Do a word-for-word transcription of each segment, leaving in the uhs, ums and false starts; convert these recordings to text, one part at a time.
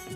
पी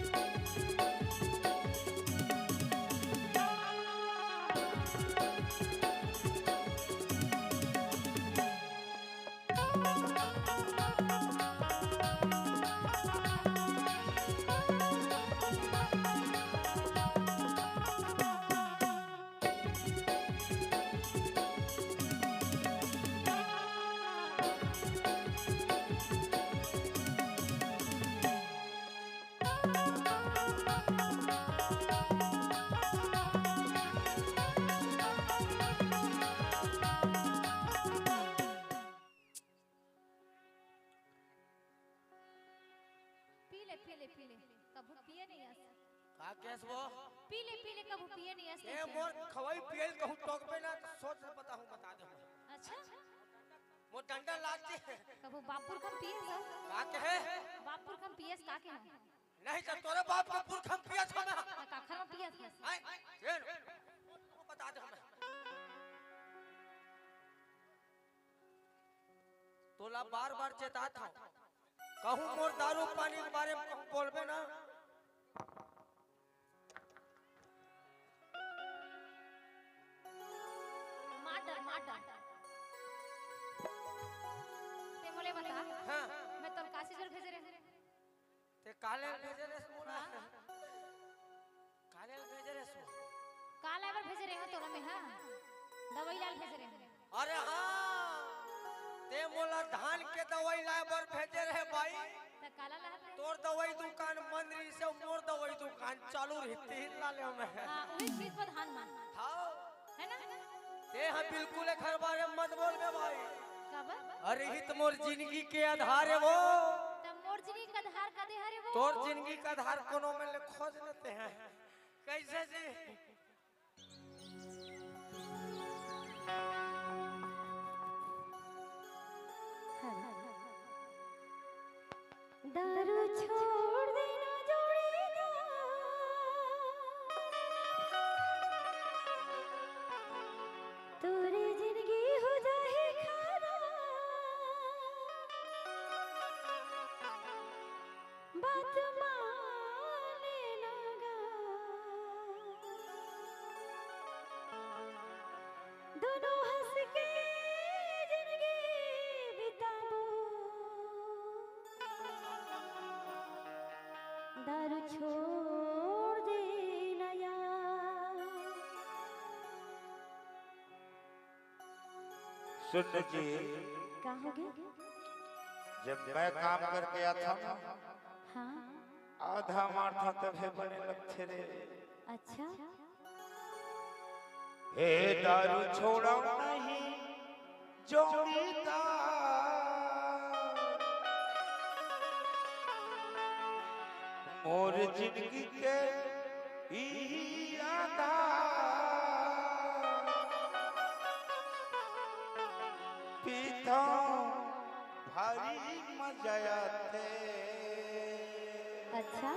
ले, पी ले, पी ले। कभू पिए नहीं अस। का केस वो? पी ले, पी ले, कभू पिए नहीं अस। ए, मोर खवई पियल कहूँ टोकबे ना, तो सोच ले बताहूँ, बता दे। अच्छा? मोर डंडा लाग जे। कभू बापुर कम पिए सब। का कहे? बापुर कम पिए का कहे? नहीं तो तोरे बाप का पुरखा पिया था ना। मैं काखर में पिया था। आए, ये वो बता दे हमें। तोला बार-बार चेतात हंव। कहूँ मोर दारू पानी के बारे में कहूँ बोलबे ना। मार डर, मार डर। ते मोले बता। हाँ। मैं तोला काशी जोर भेजे रहे। ते काले भेजे रे मोला। हाँ। काले भेजे रे सो। काला बर भेजे रहे हो तोला में, हाँ। दवाई लाल भेजे रहे हो। अरे हाँ, ते मोला धान के दवाई लाए बर भेजे रहे भाई। त काला लात रहे? तोर दवाई दुकान बंद रही से, मोर दवाई दुकान चालू रही, तीन ला ले मैं। हाँ, वही चीज पर धान मान। हाँ। है ना? ते हा बिल्कुल एखर बारे में मत बोलबे भाई। काबर? अरे ही तो मोर जिंदगी के आधार है वो। त मोर जिंदगी का आधार कदे हरे वो? तोर जिंदगी का आधार कोनो में ले खोज लेते हैं। कैसे जी? दारू छोड़ देना जोड़ीदार, तोरे जिंदगी हो जाए खराब। बात माने ना गा, दोनों हंस के जिंदगी बिताबो। दारू छोड़ देना यार। सुन जी, का होगे? जब मैं काम करके आता हूँ ना, हाँ। आधा मारता तभे बने लगथे रे। अच्छा। हे दारू छोड़ो नहीं जोड़ीदार, मोर जिंदगी के ई आधार। पीथो भारी मजा आथे। अच्छा।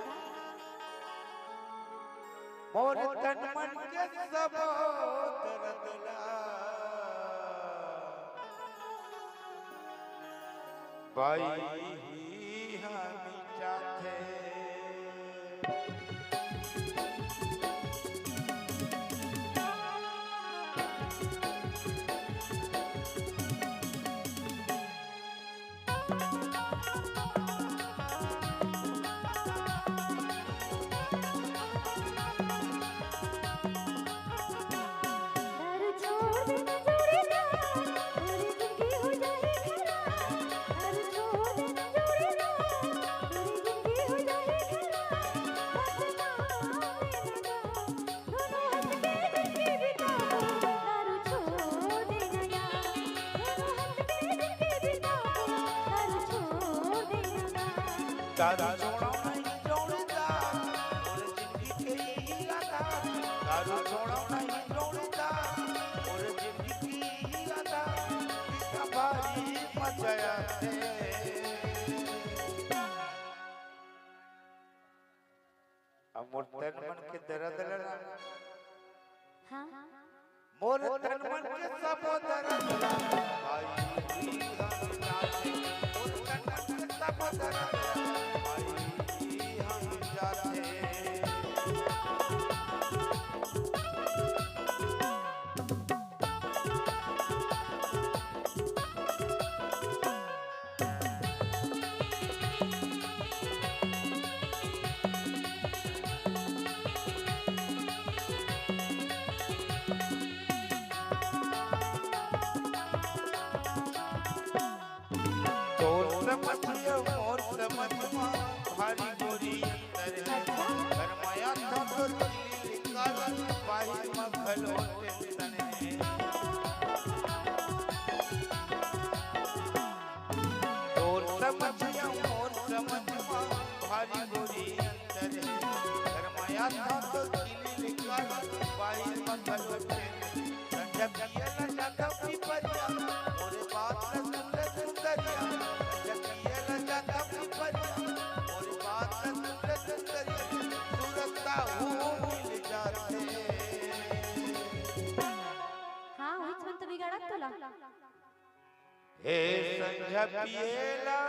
मोर तन मन के सबो दर्द ला बाई ही हम चाहते। दारू छोड़ो नहीं जोड़ीदार, मोर जिंदगी के ई आधार। दारू छोड़ो नहीं जोड़ीदार, मोर जिंदगी के ई आधार। पीथो भारी मजा आथे। अब मोर तन मन के दर्द ला ना। हाँ। मोर तन मन के सब दर्द ला, भाई हम जाते। मोर तन मन के सब दर्द ला, भाई हम जाते। अंतर हे। अच्छा। घर माया था तो दिल निकाल, बाहिर म घलो टेंशन हे। तोर समझ या मोर समझ म भारी गोरी अंतर हे। घर माया था तो दिल निकाल, बाहिर म घलो टेंशन। संझा पिए ला जाथंव पिपरिया, मोरे बात ला सुन ले सुंदरिया। संझा पिए ला जाथंव पिपरिया, मोरे बात ला सुन ले सुंदरिया। सुरता हूँ मिल जाथे। हाँ, उही छन तो बिगाड़त तोला। हे संझा पिए ला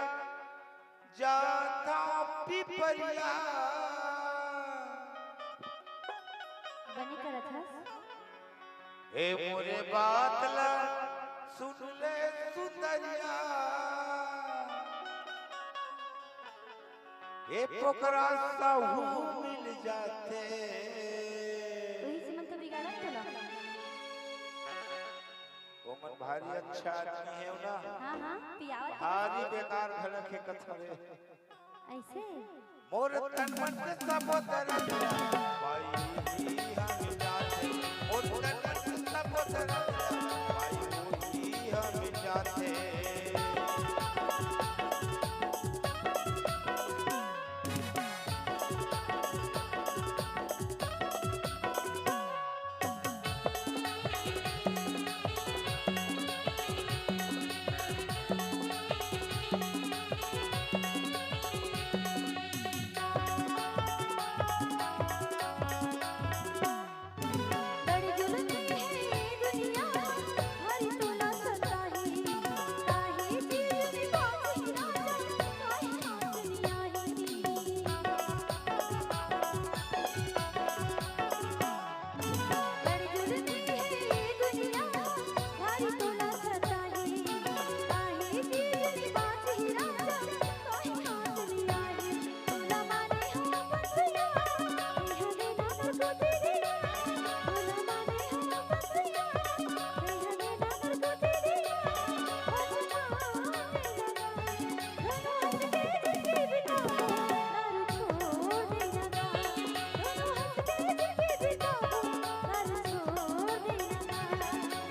जाथंव पिपरिया। बने करत हस। हे मोरे बात ला सुन ले सुंदरिया, हे पोकरा साहू मिल जाथे। उही से मन तो बिगाड़त तोला। ओमन भारी अच्छा आदमी हे ना। हाँ, हाँ, पियावत हे। भारी बेकार घलक हे कथरे। अइसे? मोर तन मन के सबो दरद ला बाई ही हम जाथे। मोर तन मन के सबो दरद ला बाई ही हम जाथे।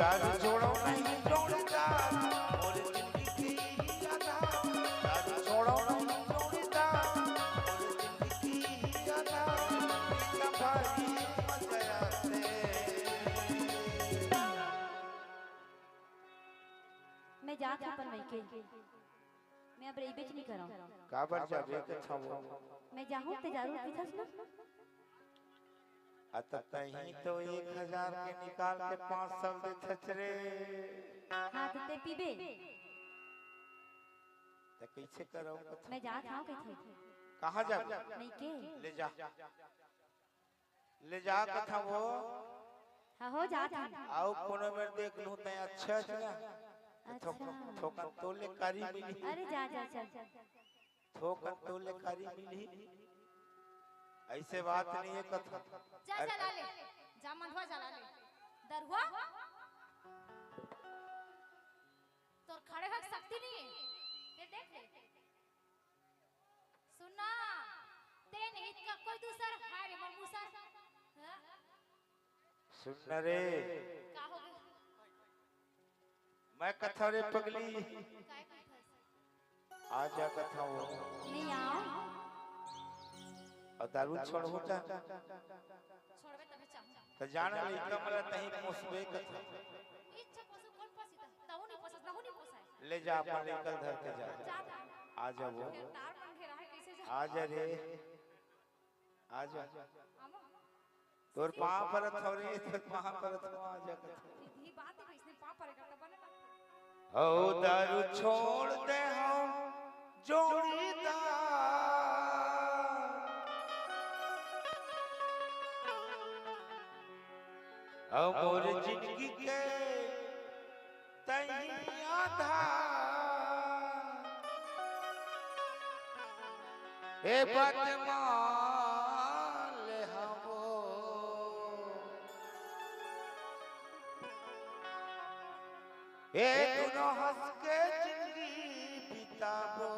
दारू छोड़ो नहीं जोड़ीदार, मोर जिंदगी के ही आधार। दारू छोड़ो नहीं जोड़ीदार, मोर जिंदगी के ही आधार। पीता भारी मजा आथे। मैं जात हूँ अपन मइके। मैं अब रहिबेच नहीं करंव। काबर जाबे कथंव? मैं जाहूँ ते दारू पीथस ना। अत तहीं तो एक हजार के निकाल के पाँच सौ देथस रे। हाँ, तो ते पीबे। त कइसे करंव कथंव? मैं जात हंव कथंव। कहाँ जाबे? मइके। ले जा। ले जा कथंव वो। हाँ, हो जात हंव। अउ कोनो मेर देख लूँ त अच्छा हे ना। अच्छा। थोकन तो ले कारी मिलही। अरे जा, जा, चल। थोकन तो ले कारी मिलही। अइसे बात नहीं हे कथंव। जा अरे जला ले। जा मंदवा जला ले। दरुहा। तोर खड़े होय के शक्ति नहीं हे। ते देख ले। सुन ना, ते नहीं का कोई दूसर, हाय रे मोर मुसर। हाँ? सुन ना रे। का हो गे? मैं कथंव रे पगली। काय कथस? आ जा कथंव वो। नहीं आओ। अउ दारू छोड़हू त? छोड़बे तभे चाहूँ। त जान लइका मन ला तहीं पोसबे कथंव। इच्छा पशु कोन पोसी त? तहूँ नहीं पोसस, नहूँ नहीं पोसाय। ले जा अपन लइका ल धर के जा। जा त। आ जा वो। ये तार मन घेरा हे, कइसे जा? आ जा रे। आ जा। आमो। तोर पाँव परत हंव रे, तोर पाँव परत हंव, आ जा कथंव। सीधी बात हे, कइसने पाँव परे करता बने लगथे। हव दारू छोड़ दे हंव जोड़ीदार। हव मोर जिंदगी के तहीं आधार। हे बात मान ले हंव वो। हे दुनों हंस के जिंदगी बिताबो।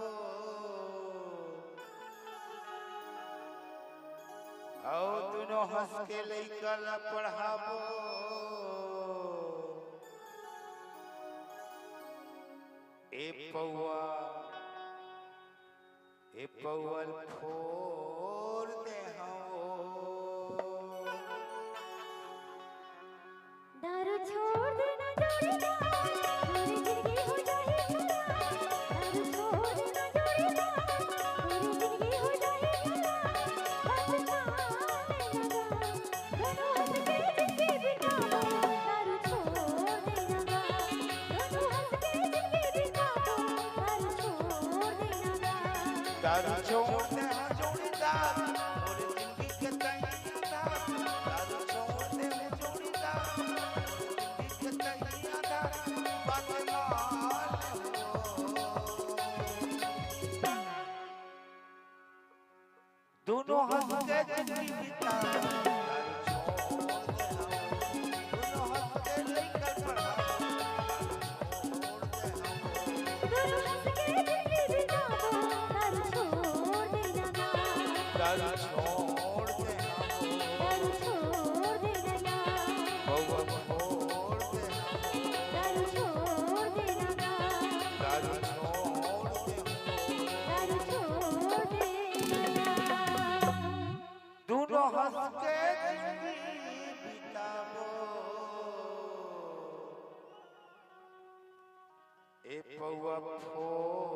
अउ दूनों हंस के लइका ला पढ़ाबो। ए पौआ, ए पौआ ल फोर दे हंव। दारू छोड़ देना जोड़ीदार, पूरी जिंदगी हो जाही खराब। दारू छोड़ देना जोड़ीदार, पूरी जिंदगी हो जाही खराब। बात माने ना गा, दोनों हंस के जिंदगी बिताबो। दारू छोड़ देना गा, दोनों हंस के जिंदगी बिताबो। दारू छोड़ देना गा। दारू छोड़ दे हंव जोड़ीदार, मोर जिंदगी के तइया दार। दारू छोड़ दे हंव जोड़ीदार, मोर जिंदगी के तइया दार। बात मान ले हो। दूनों हंस के जिंदगी बिता। दारू छोड़ दे हंव, दूनों हंस के लइका पढ़ा। दारू छोड़ दे हंव। दोनों हंस के जिंदगी बिताबो, दारू छोड़ देना गा। दारू छोड़ दे हंव। दारू छोड़ देना गा। पौआ फोर दे हंव। दारू छोड़ देना गा। दारू छोड़ दे हंव। दारू छोड़ देना गा। दूनों हंस के जिंदगी बिताबो। ए पौआ फोर